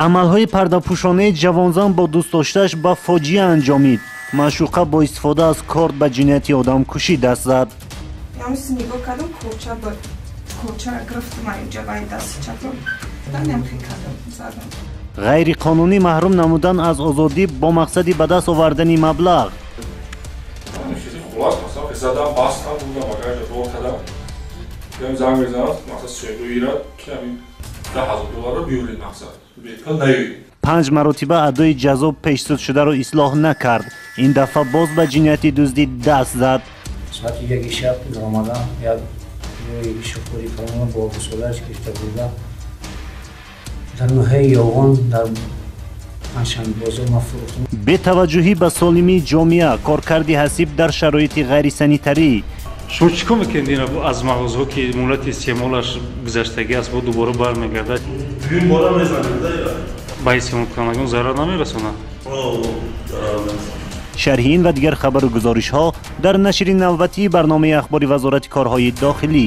Амалҳои пардапӯшонаи ҷавонзан бо дӯстдоштааш ба фоҷиа анҷомид. Маъшуқа бо истифода аз корд ба ҷинояти одамкушӣ даст зад. Ямиси нигоҳ кардам, корча буд. Корчаро гирифтам инҷа ба дасти чапам. Даням хел кардам, задам. Ғайриқонунӣ маҳрум намудан аз озодӣ бо мақсади ба даст овардани маблағ. Хулас, масалан, задам, бастам, бурдам, багажа бор кардам. Ям занг мезанад, мақсад соҳибо ирад, ки ҳамин 10 000 долларро биёред, мақсад. Бепул наёед. Панҷ маротиба адои ҷазо пешсудшударо ислоҳ накард. Ин дафъа боз ба ҷинояти дуздӣ даст зад. Соати 1 шаб омадам, як ҷои шофёри калона бо гусолааш гирифта бурда, дар ноҳияи Ёвон, дар Панҷшанбебозор ман фурӯхтам. Бетаваҷҷӯҳӣ ба солимии ҷомеа, коркарди ҳасиб дар шароити ғайрисанитарӣ. Шумо чӣ кор мекунед ина аз мағозаҳо, ки муҳлати истеъмолаш гузаштагӣ аст, бо дубора бармегардад? Дуюм бора мезанем. Ба истеъмолкунандагон зарар намерасонад? Шарҳи ин ва дигар хабару гузоришҳо дар нашри навбатии барномаи ахбори Вазорати корҳои дохилӣ.